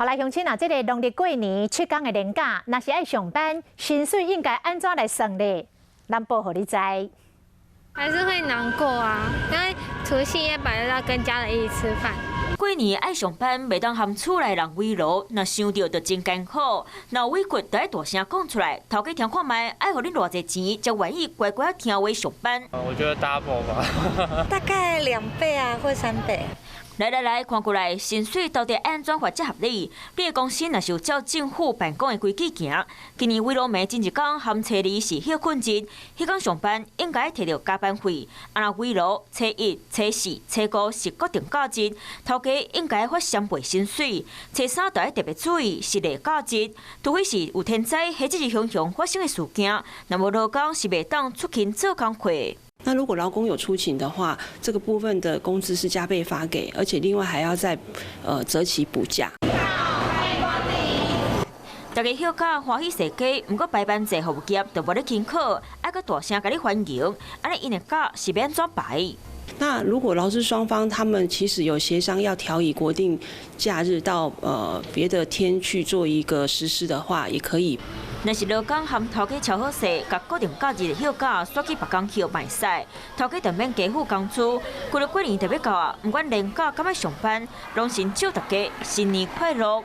好來，鄉親啊，這个農曆過年7天的連假，若是愛上班，薪水應該按怎來算咧？咱報予你知。還是會難過啊，因為除夕夜本來要跟家人一起吃飯。過年愛上班，袂當和厝內人慰勞，若想著就真艱苦。若有委屈，就愛大聲講出來。頭家聽看覓，愛予恁偌濟錢，才願意乖乖聽話上班？我覺得 double 吧。大概2倍啊，或3倍。來來來，看過來，薪水到底按怎發才合理？你的公司若是有照政府辦公的規矩行，今年慰勞暝前一工和初二是歇睏日，彼工上班應該提著加班費。啊，若慰勞初一、初四、初五是國定假日，頭家應該發雙倍薪水。初三就愛特別注意是例假日，除非是有天災或者是常常發生的事件，若無勞工是袂當出勤做工課。那如果勞工有出勤的話，這個部分的工資是加倍發給，而且另外還要再擇期補假。大家歇假歡喜踅街，毋過排班制服務業就無咧輕巧，愛閣大聲共你歡迎，按呢𪜶的假是欲按怎排？那如果勞資雙方他們其實有協商要調移國定假日到別的天去做一個實施的話，也可以。若是勞工和頭家喬好勢，共國定假日的歇假煞去別工歇嘛會使，頭家就免加付工資。規个過年就欲到啊，毋管連假敢欲上班，攏先祝大家新年快樂。